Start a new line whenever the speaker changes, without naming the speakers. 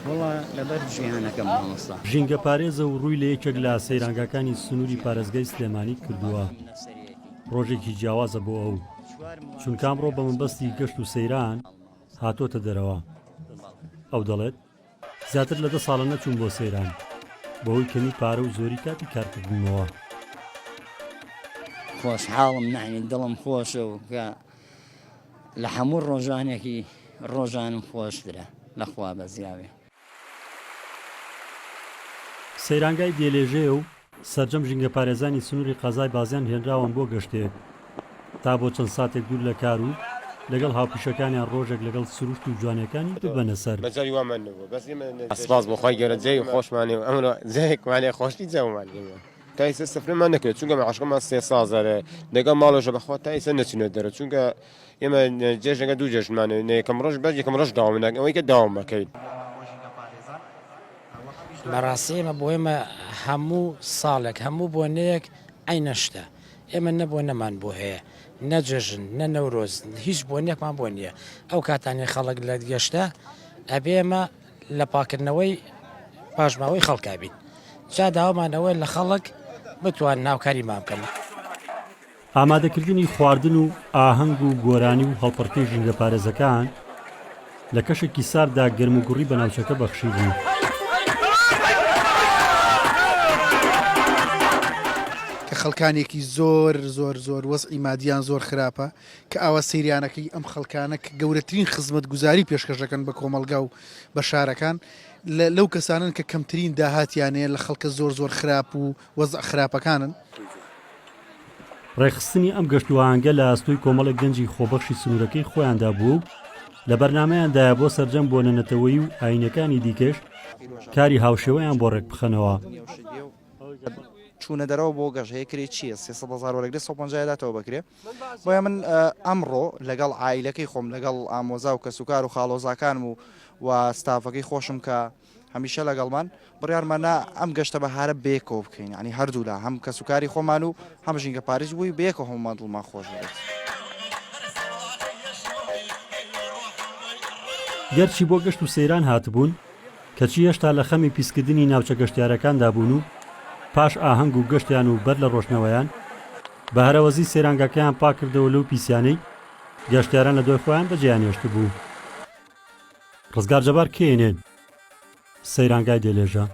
وەڵا لەبەر ژیانەکەم مامۆستا.
ژینگەپارێزە و ڕووی لە یەکێک لە سەیرانگاکانی سنووری پارێزگای سلێمانی کردووە، ڕۆژێکی جیاوازە بۆ ئەو، چونکە ئەمڕۆ بە مەبەستی گەشت و سەیران هاتۆتە دەرەوە. ئەو دەڵێت، زیاتر لە دە ساڵە نەچووم بۆ سەیران، بەهۆی کەمی پارە و زۆری کاتی کارکردنمەوە.
خۆشحاڵم نەعنی دڵم خۆشە و کە لە هەموو ڕۆژانێکی ڕۆژانم خۆشترە لە خوا بەزیاوێ.
سەیرانگای دێلێژەیە و سەرجەم ژینگەپارێزانی سنووری قەزای بازیان هێنراون بۆ گەشتێک تا بۆ چەند ساتێک دوور لە کار و لەگەڵ هاوپیشەکانیان ڕۆژێک لەگەڵ سروشت و جوانیەکانی ببەنە سەر.
سپاس بۆ خوای گەورە جێی خۆشمان و ئەمرۆ جێیەکمان هەیە خۆشی جەومان هەیە. تا ئیستا سفرەمان نەکرێت چونکە مەعاشەکەمان سێ سازەرە لەگەڵ ماڵەوەشە بەخوا تا ئیستا نەچینە دەرە چونکە ئێمە جێژنەکە دوو جێژنمان هەیە یەکەم ڕۆژ بەس یەکەم ڕۆژ داوام ناکەین ئەوەی کە داوام بکەین.
بەڕاستی ئێمە بۆ ئێمە هەموو ساڵێک هەموو بۆنەیەک عەینە شتە ئێمە نە بۆنەمان بۆ هەیە نە جەژن نە نەورۆز هیچ بۆنێکمان بۆ نییە ئەو کاتانەی خەڵک لە گەشتە ئەبێ ئێمە لە پاکردنەوەی پاشماوەی خەڵکا بین جا داوامان ئەوەیە لە خەڵک بتوانن هاوکاریمان بکەن.
ئامادەکردنی خواردن و ئاهەنگ و گۆرانی و هەڵپەڕکێی ژینگەپارێزەکان لە کەشێکی سارددا گەرموگوڕی بە ناوچەکە بەخشیبوو.
کە خەڵکانێکی زۆر زۆر زۆر وەزعی مادیان زۆر خراپە کە ئاوا سەیرانەکەی ئەم خەڵکانە کە گەورەترین خزمەتگوزاری پێشکەش دەکەن بە کۆمەڵگا و بە شارەکان لەو کەسانەن کە کەمترین داهاتیان هەیە لە خەڵکە زۆر زۆر خراپ و وەزع خراپەکانن.
ڕێکخستنی ئەم گەشت و ئاهەنگە لە ئەستۆی کۆمەڵێک گەنجی خۆبەخشی سنوورەکەی خۆیاندا بووە و لە بەرنامەیاندایە بۆ سەرجەم بۆنە نەتەوەیی و ئایینیەکانی دیکەش کاری هاوشێوەیان بۆ ڕێکبخەنەوە.
چوونە دەرەوە بۆ گەشت هەیە کرێ چییە 300 هەزار وەرەگرێ 150 داتەوە بەکرێ بۆیە من ئەمڕۆ لەگەڵ عایلەکەی خۆم لەگەڵ ئامۆزا و کەسوکار و خاڵۆزاکانم و و ستافەکەی خۆشم کە هەمیشە لەگەڵمان بڕیارمان نا ئەم گەشتە بەهارە بەیەکەوە بکەین یانی هەردوولا هەم کەسوکاری خۆمان و هەم ژینگە پاریس بووی بەیەکەوە هەموومان دڵمان خۆش بێت.
گەرچی بۆ گەشت و سەیران هاتبوون، کەچی هێشتا لە خەمی پیسکردنی ناوچە گەشتیارەکاندا بوون و پاش ئاهەنگ و گەشتیان و بەر لە ڕۆشتنەوەیان، بە هەرەوەزی سەیرانگاکەیان پاککردەوە لەو پیسیانەی گەشتیاران لە دوای خۆیان بەجێیان هێشتبوو. ڕزگار جەبار کێنێن، سەیرانگای دێلێژە.